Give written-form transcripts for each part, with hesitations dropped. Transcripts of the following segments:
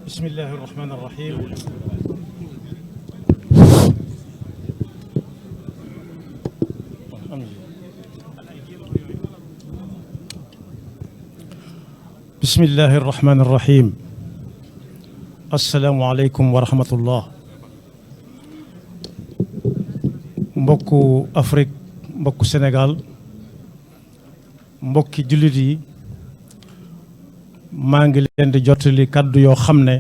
bismillahi rahmaani rahim. bismillahi rahmaani rahim. asalaamualeykum wa rahmatullah. mbokku Afrique, mbokku Sénégal, mbokki jullit yi, maa ngi leen di jottali kàddu yoo xam ne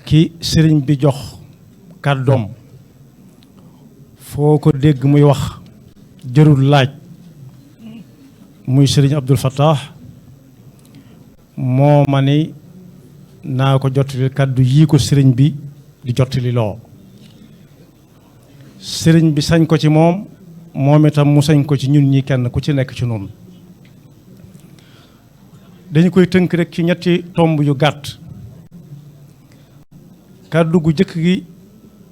ki sëriñ bi jox kàddoom foo ko dégg muy wax jërul laaj, muy sëriñ Abdul Fattah moo ma ni naa ko jottali kàddu yii ko sëriñ bi di jottali loo. sëriñ bi sañ ko ci moom, moom itam mu sañ ko ci ñun ñi kenn ku ci nekk ci noonu. dañu koy tënk rek ci ñetti tomb yu gàtt. kàddu gu jëkk gi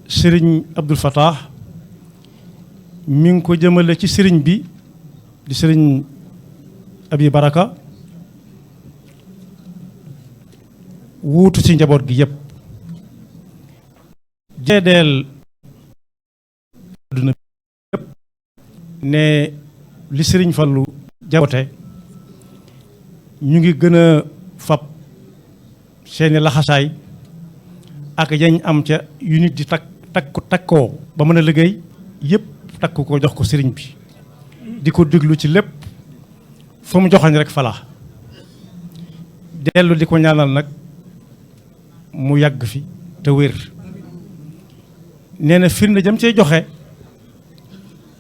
sëriñ Abdul Fattah mi ngi ko jëmale ci sëriñ bi di sëriñ Abi Baraka wuutu ci njaboot gi yépp jeedeel adduna bi yépp ne li sëriñ Fallu jaboote ñu ngi gën a fab seeni laxasaay ak yañ am ca yu nit di takkoo ba mën a liggéey yépp takk ko jox ko sëriñ bi di ko déglu ci lépp fu mu joxañ rek fala dellu di ko ñaanal nag mu yàgg fi te wér. nee na firnde jëm cee joxe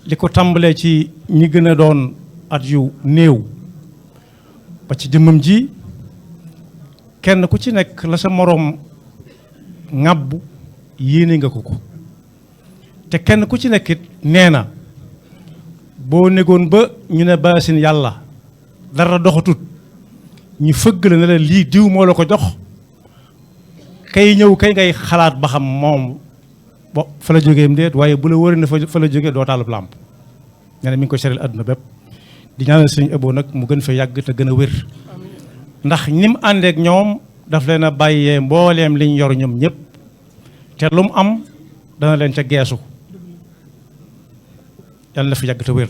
li ko tàmbalee ci ñi gën a doon at yu néew ba ci jëmmam ji kenn ku ci nekk la sa moroom ŋàbbu yéene nga ko te kenn ku ci nekkit nee na boo négoon ba ñu ne baasin yàlla dara doxatut ñu fëgg la ne la lii diw moo la ko jox kay ñëw kay ngay xalaat ba xam moom bo fa la jógeem déet, waaye bu la wóoree ne fa la jógee doo taalub làmp. nee na mi ngi koy seril àdduna bépp di ñaanal sëñ Abo nag mu gën fa yàgg te gën a wér, ndax ni mu àndeek ñoom daf leen a bàyyee mbooleem liñ yor ñoom ñëpp te lu mu am dana leen ca geesu. yàlla na fi yàgg te wér.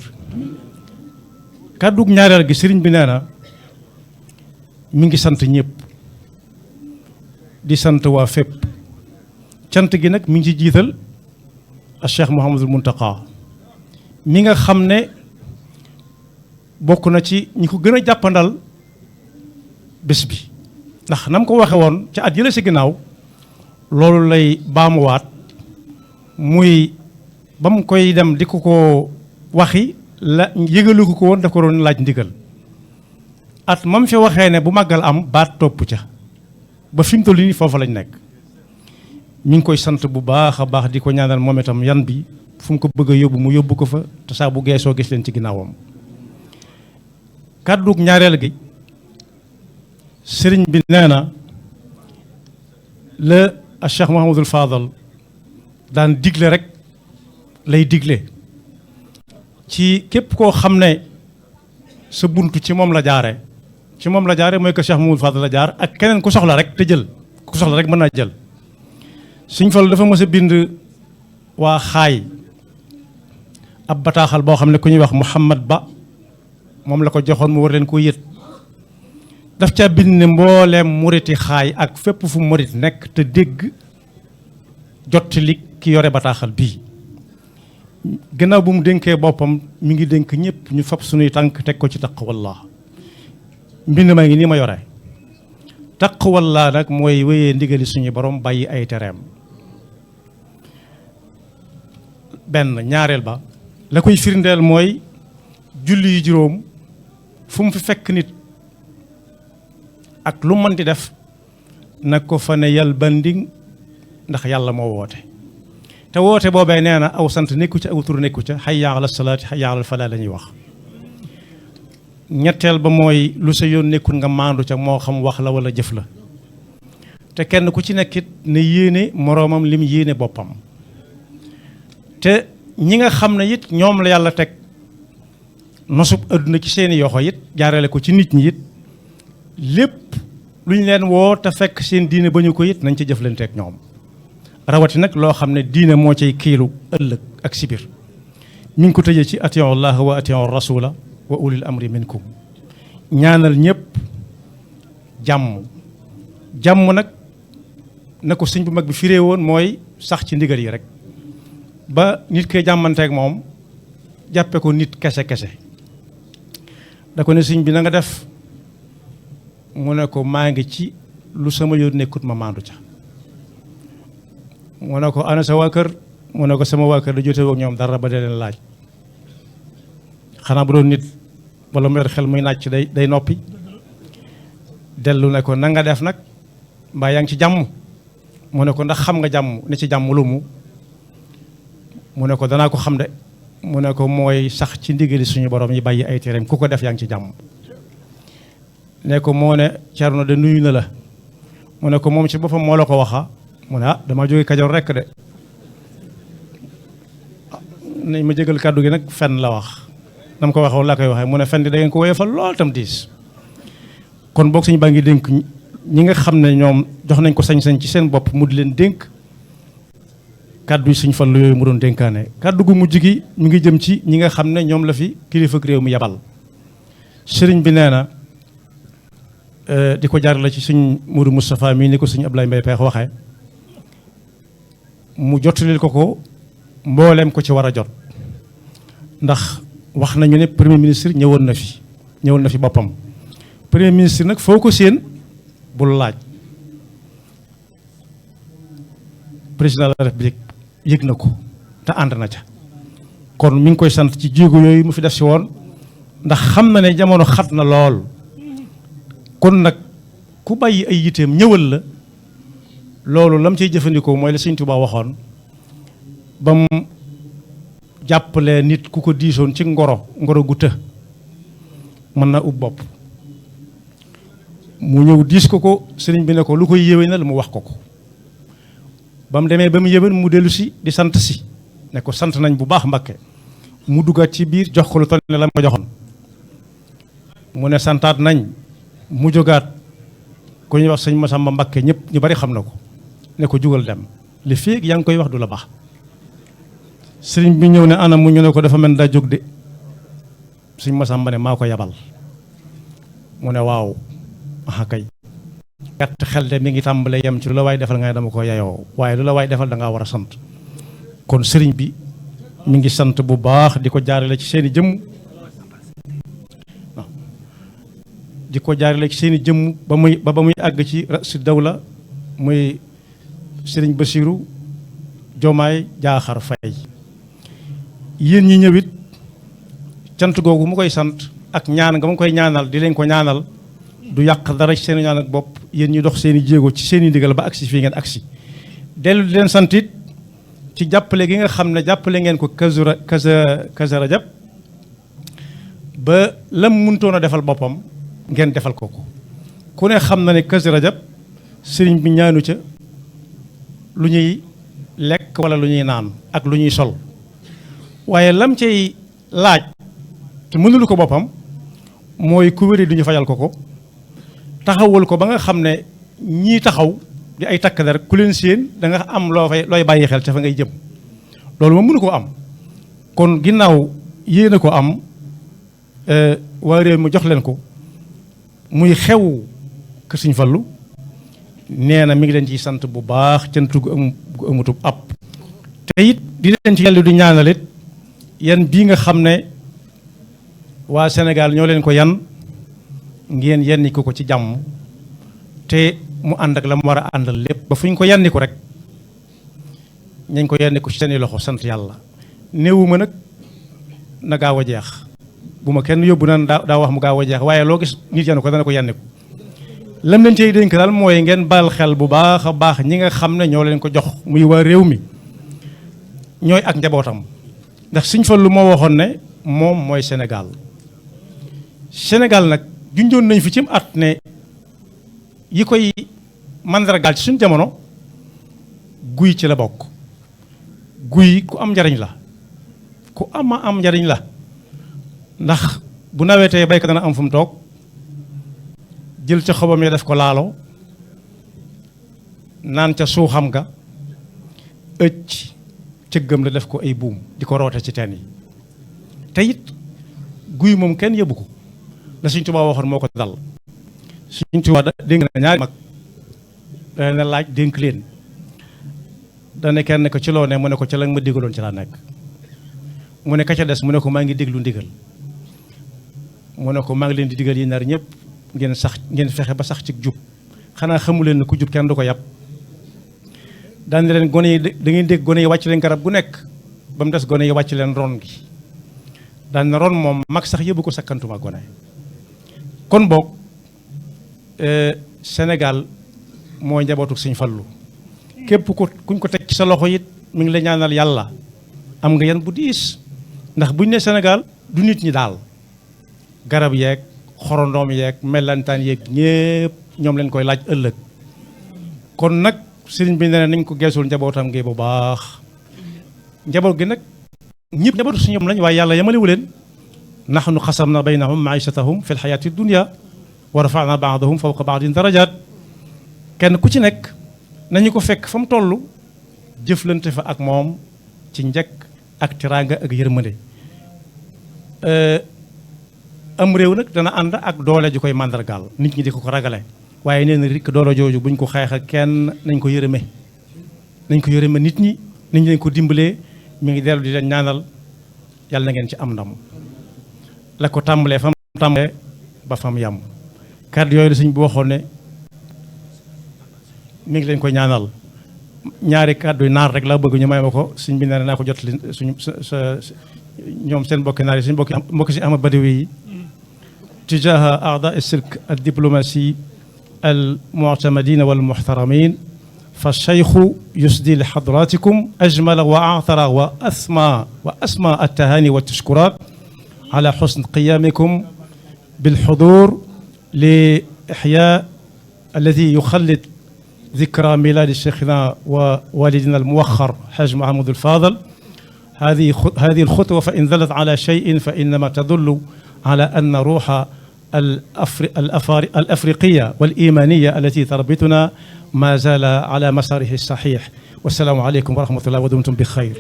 kàddug ñaareel gi sëriñ bi nee na mi ngi sant ñëpp di sant waa fépp. cant gi nag mi ngi ci jiital a Cheikh Mouhamadul Muntaqa mi nga xam ne bokk na ci ñi ko gën a jàppandal bés bi, ndax nam ko waxe woon ca at yële si ginnaaw loolu lay baamuwaat, muy ba mu koy dem di ko waxi la yëgalu ko woon, daf ko doon laaj ndigal. at mam fi waxee ne bu màggal am baat topp ca ba fi mu toll nii foofa lañ nekk. mi ngi koy sant bu baax a baax di ko ñaanal moom itam yan bi fu mu ko bëgg a yóbbu mu yóbbu ko fa te saa bu geesoo gis leen ci ginnaawam. kàddug ñaareel gi sëriñ bi nee na la a Cheikh Mouhamadul Fadal daan digle rek lay digle ci képp koo xam ne sa buntu ci moom la jaare mooy que Cheikh Mouhamadul Fadal la jaar ak keneen ku soxla rek te jël ku soxla rek mën naa jël. Sëñ Fallu dafa mës a bind waa xaay ab bataaxal boo xam ne ku ñuy wax Muhammad Ba moom la ko joxoon mu war leen koo yët. daf ca bind ne mbooleem muriti xaay ak fépp fu murit nekk te dégg jottali ki yore bataaxal bii. gannaaw bu mu dénkee boppam mi ngi dénk ñëpp ñu fab suñuy tànk teg ko ci taqwallah. mbind maa ngi nii ma yore. taqwallah nag mooy wéyee ndigali suñu borom bàyyi ay tereem. benn ñaareel ba la koy firndeel mooy julli yu juróom fu mu fi fekk nit ak lu mën di def nag ko fa ne yal bandi ndax yàlla moo woote. te woote boobee nee na aw sant nekku ca aw tur nekku ca hayya ala salaati hayya ala falaa la ñuy wax. ñetteel ba mooy lu sa yoon nekkul nga maandu ca moo xam wax la wala jëf la. te kenn ku ci nekkit ne yéene moroomam lim yéene boppam. te ñi nga xam ne it ñoom la yàlla teg nosub adduna ci seeni yoxo it jaarale ko ci nit ñi it lépp lu ñu leen woo te fekk seen diine ba ñu ko it nañ ci jëflanteeg ñoom rawati nag loo xam ne diine moo cay kiilu ëllëg ak sibir mi ngi ko tëjee ci atiiu llaha wa atiiu rasula wa ulil amri minkum ñaanal ñëpp jàmm nag na ko sëñ bu mag bi firee woon mooy sax ci ndigal yi rek ba nit koy jàmmanteeg moom jàppe ko nit kese da ko ne sëñ bi na nga def mu ne ko maa ngi ci lu sama yoon nekkut ma maandu ca mu ne ko ana sa waa kër mu ne ko sama waa kër da jote ak ñoom dara ba dee leen laaj xanaa bu doon nit wala mu yor xel muy nàcc day noppi dellu ne ko na nga def nag mbaa yaa ngi ci jàmm mu ne ko ndax xam nga jàmm ne ci jàmm lu mu ne ko danaa ko xam de mu ne ko mooy sax ci ndigali suñu borom yi bàyyi ay tereem ku ko def yaa ngi ci jàmm ne ko moo ne Cerno de nuyu na la mu ne ko moom ci boppam moo la ko waxa mu ne dama jóge Kajoor rekk de nañ ma jégal kàddu gi nag fenn la wax nam ko waxee laa koy waxee mu ne fenn di da ngeen ko woyofal lool tam diis kon boog suñu baa ngi dénk ñi nga xam ne ñoom jox nañ ko sañ-sañ ci seen bopp mu di leen dénk kàddu yi suñ fallu yooyu mu doon dénkaane kàddu gu mujj gi mu ngi jëm ci ñi nga xam ne ñoom la fi kilifa réew mi yabal sëriñ bi nee na di ko jaarale ci suñ Mourou Moustapha mii ni ko suñ Ablaye Mbaye Peex waxee mu jottalil ko mbooleem ko ci war a jot ndax wax nañu ne premier ministre ñëwoon na fi boppam premier ministre nag foo ko séen bul laaj président de la république yëg na ko te ànd na ca kon mi ngi koy sant ci jéego yooyu mu fi def si woon ndax xam na ne jamono xat na lool kon nag ku bàyyi ay yiteem ñëwal la loolu lam ciy jëfandikoo mooy la Sëñ Tuubaa waxoon ba mu jàppale nit ku ko diisoon ci ngoro gu të mën na ub bopp mu ñëw diis ko sëriñ bi ne ko lu koy yéwénal mu wax ko ba mu demee ba mu yéwén mu dellu si di sant si ne ko sant nañ bu baax Mbakke mu duggaat ci biir jox ko lu toll ne la ma joxoon mu ne santaat nañ mu jógaat ku ñuy wax sëñ Masamba Mbakke ñëpp ñu bari xam na ko ne ko jugal dem li féeg yaa ngi koy wax du la baax sëriñ bi ñëw ne anam mu ñu ne ko dafa mel daa jóg de sëñ Masamba ne maa ko yabal mu ne waaw aha kay gàtt xel de mi ngi tàmbale yem ci lu la waay defal nga ne dama ko yayoo waaye lu la waay defal da ngaa war a sant kon sëriñ bi mi ngi sant bu baax di ko jaarale ci seeni jëmm di ko jaarale ci seeni jëmm ba muy àgg ci rasu dawla muy sëriñ Basiru Jomaay Jaaxar Fay yéen ñi ñëwit cant googu mu koy sant ak ñaan nga mu koy ñaanal di leen ko ñaanal du yàq dara ci seen ñaan ak bopp yéen ñi dox seeni jéego ci seeni ndigal ba agsi fii ngeen agsi dellu di leen sant it ci jàppale gi nga xam ne jàppale ngeen ko Kazu Rajab ba lam mënutoon a defal boppam ngeen defal ko ku ne xam na ne Kazu Rajab sëriñ bi ñaanu ca lu ñuy lekk wala lu ñuy naan ak lu ñuy sol waaye lam cay laaj te mënulu ko boppam mooy ku wéri du ñu fajal ko taxawul ko ba nga xam ne ñii taxaw di ay takk der ku leen séen da nga am looy bàyyi xel ca fa ngay jëm loolu moom mënu ko am kon ginnaaw yéen a ko am waa réew mi jox leen ko muy xew kër Sëñ Fallu nee na mi ngi leen ciy sant bu baax cant gu amutub ab te it di leen ci yàlla di ñaanalit yan bii nga xam ne waa Sénégal ñoo leen ko yan ngeen yenni ko ci jàmm te mu ànd ak la mu war a àndal lépp ba fu ñu ko yenni ko rek ñañ ko yenni ko ci seeni loxo sant yàlla néewuma nag na gaaw a jeex bu ma kenn yóbbu naan daa wax mu gaaw a jeex waaye loo gis nit yenn ko dana ko yenni ko lam leen cay dénk daal mooy ngeen baal xel bu baax a baax ñi nga xam ne ñoo leen ko jox muy waa réew mi ñooy ak njabootam ndax Sëñ Fallu moo waxoon ne moom mooy Sénégal nag junjoon nañ fi ci at ne yi koy mandargaal ci suñ jamono guy ci la bokk guy ku am njariñ la ku am njariñ la ndax bu nawetee baykat dana am fu mu toog jël ca xobam ya def ko laalo naan ca suuxam ga ëcc cëggam la def ko ay buum di ko roote ci teen yi te it guy moom kenn yëbu ko la Sëriñ Tuubaa waxoon moo ko dal Sëriñ Tuubaa dénk na ñaari mag dana laaj dénk leen dana kenn ko ci loo ne mu ne ko ci la ma digaloon ci laa nekk mu ne ka ca des mu ne ko maa ngi déglu ndigal mu ne ko maa ngi leen di digal yi nar ñëpp ngeen fexe ba sax ci jub xanaa xamu leen ne ku jub kenn du ko yàpp daan leen gone yi da ngeen dégg gone yi wàcc leen garab gu nekk ba mu des gone yi wàcc leen ron gi daan na ron moom mag sax yëbu ko sakkantuma gone kon boog Sénégal mooy njabootu Sëñ Fallu képp kuñ ko teg ci sa loxo it mi ngi la ñaanal yàlla am nga yan bu diis ndax buñ ne Sénégal du nit ñi daal garab yeeg xorondoom yeeg mellantaan yeeg ñépp ñoom leen koy laaj ëllëg kon nag sëriñ bi ne nañ ko geesul njabootam gi bu baax njaboot gi nag ñëpp njabootu suñu ñoom lañ waaye yàlla yamalewu leen nahnu xasamna baynahum maishatahum fi lxayaati dunia wa rafana baadahum fawqa baadin darajat kenn ku ci nekk nañu ko fekk fa mu toll jëflante fa ak moom ci njëkk ak teraanga ak yërmande am réew nag dana ànd ak doole ju koy màndargaal nit ñi di ko ragale waaye nee na rikk doole jooju buñ ko xeex ak kenn nañ ko yërëme nit ñi nañ ko dimbalee mi ngi dellu di leen ñaanal yàlla na ngeen ci am ndam la ko tàmbalee fam tàmbalee ba fam yam kàddu yooyu la sëñ bi waxoon ne mi ngi leen koy ñaanal ñaari kàddu naar rek laa bëgg ñu may ma ko sëñ bi nee na naa ko jot li suñu sa ñoom seen mbokki naar yi suñu mbokki si Ahmad Badawi yi تجاه أعضاء السلك الدبلوماسي المعتمدين والمحترمين فالشيخ يسدي لحضراتكم أجمل وأعطر وأسمى التهاني والتشكرات على حسن قيامكم بالحضور لإحياء الذي يخلد ذكرى ميلاد شيخنا ووالدنا الموخر حاج محمود الفاضل هذه الخطوة فإن دلت على شيء فإنما تدل على أن روح الأفريقية والإيمانية التي تربطنا ما زال على مساره الصحيح والسلام عليكم ورحمة الله ودمتم بخير.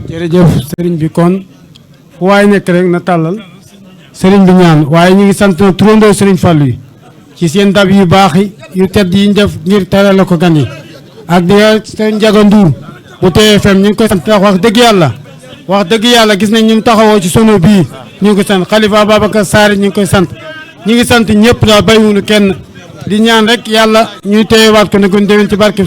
jërëjëf sëriñ bi kon fu waay nekk rek na tàllal sëriñ bi ñaan waaye ñu ngi sant nag turandoo sëriñ Fallu yi ci seen dab yu baax yi yu tedd yi ñu def ngir teral la ko gan yi ak di sëriñ Njaga Nduur bu TFM ñu ngi koy sant wax dëgg yàlla gis nañ ñu taxawoo ci sono bii ñu ngi koy sant Xalifa Ababacar Sarr ñu ngi koy sant ñu ngi sant ñëpp daal bàyyiwuñu kenn di ñaan rek yàlla ñuy teewaat ko ne ko déwén ci barke